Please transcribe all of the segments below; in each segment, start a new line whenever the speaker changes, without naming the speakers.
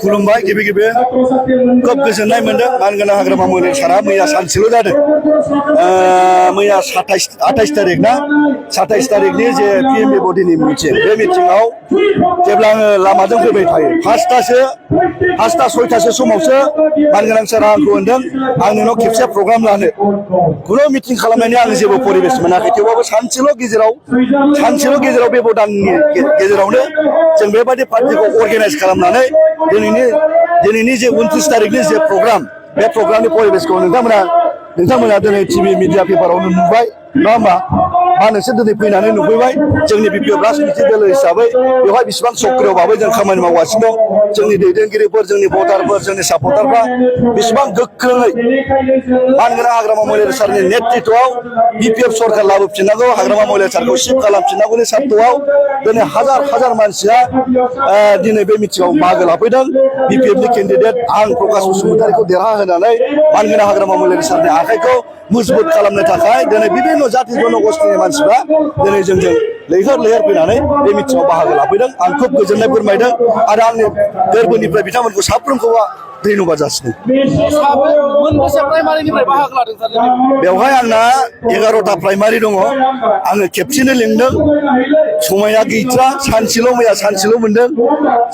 खुलुमबाय गिबि गिबि खोब गोजोननाय मोनदों मानगोनां हाग्रामा महिला साना मैया सानसेल' जादों मैया 28 तारिख ना 27 तारिखनि जे पिएमबि बडिनि मिटिं बे मिटिंआव जेब्ला आङो लामाजों फैबाय थायो फासथा सयथासो समावसो मानगोनां सारा आंखौ होनदों आं नोंनाव खेबसे प्रग्राम लानो खुनु मिटिं खालामनायनि आं जेबो परिबेस मोनाखै थेवबाबो सानसेल' गेजेराव बे भटाननि गेजेरावनो जों बेबायदि पार्टिखौ अर्गानाइज खालामनानै दिनैनि जे 29 तारिखनि जे प्रग्राम बे प्रग्रामनि परिबेसखौ नोंथांमोना दिनै टिभि मिडिया पेपारावनो नुबाय नङा होमबा मा नोंसोर दिनै फैनानै नुफैबाय जोंनि बिपिएफ राजनिति दोलो हिसाबै बेवहाय बेसेबां सक्रिय भाबै जों खामानि मावगासिनो दं जोंनि दैदेनगिरिफोर जोंनि भटारफोर जोंनि सापर्टारफ्रा बेसेबां गोख्रोङै मानगोनां हाग्रामा महिला सारनि नेतृत्वआव बिपिएफ सरकार लाबोफिननांगौ हाग्रामा महिला सारखौ शिफ्ट खालामफिननांगौनि सार्थ'आव दिनै हाजार मानसिया दिनै बे मिटिंआव बाहागो लाफैदों बिपिएफनि केन्डिडेट आं प्रकाश बसुमतारीखौ देरहाहोनानै मानगोनां हाग्रामा महिला सारनि आखाइखौ मजबुत खालामनो थाखाय दिनै बिभिन्न जाति जनगोष्ठीनि मानसिफ्रा दिनै जोंजों लैहोर फैनानै बे मिटिंआव बाहागो लाफैदों आं खोब गोजोननाय फोरमायदों आरो आंनि गोरबोनिफ्राय बिथांमोनखौ साफ्रोमखौ धन्यबाद जासिदों बेवहाय आंना 11टा प्राइमारि दङ आङो खेबसेनो लिंदों समाया गैथ्रा मैया सानसेल' मोनदों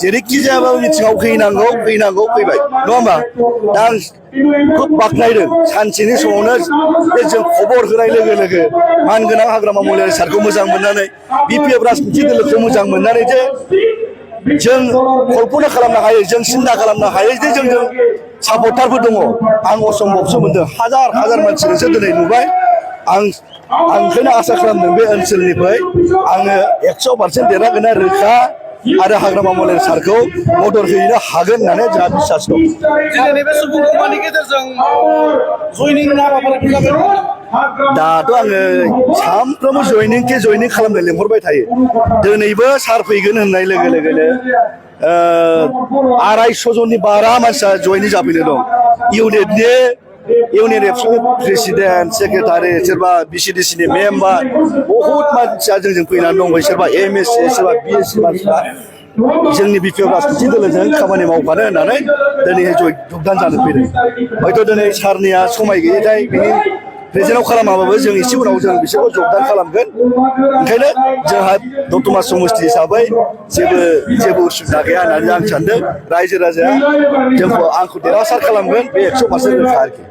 जेरैखि जायाबाबो मिटिंआव फैनांगौ फैबाय नङा होमबा दा आं खोब बाख्नायदों सानसेनि समावनो बे जों खबर होनाय लोगो मानगोनां हाग्रामा महिला सारखौ मोजां मोननानै बिपिएफ राजनिति दोलोखौ मोजां मोननानै जे जों कल्पना खालामनो हायो जों सिन्था खालामनो हायो जे जोंजों सापर्टारबो दङ आं असम्भबसो मोनदों हाजार मानसि नोंसोर दिनै नुबाय आं ओंखायनो आसा खालामदों बे ओनसोलनिफ्राय आङो 100% देरहागोन रोखा आरो हाग्रामा महिला सारखौ मदद होनो हागोन होननानै जोंहा बिसास दं दाथ' आङो सानफ्रोमबो जयनिं खालामनो लेंहरबाय थायो दिनैबो सार फैगोन होननाय लोगो 250 जननि बारा मानसिया जयनिं जाफैनो दं इउनियन एबसुनि प्रेसिडेन्ट सेक्रेटारि सोरबा बिसिडिसिनि मेम्बार बहुत मानसिया जोंजों फैनानै दंबाय सोरबा एमएससि सोरबा बिएससि मानसिफ्रा जोंनि बिपिएफ राजनिति दोलोजों खामानि मावफानो होननानै दिनै जगदान जानो फैदों हयथ' दिनै सारनिया समाय गैयैखाय बिनि प्रेजेन्टआव खालामाबाबो जों एसे उनाव जों बिसोरखौ जगदान खालामगोन ओंखायनो जोंहा दतमा समस्ति हिसाबै जेबो उसुबिदा गैया होननानै आं सानदों रायजो राजाया आंखौ देरहासार खालामगोन बे 100% रोखा आरोखि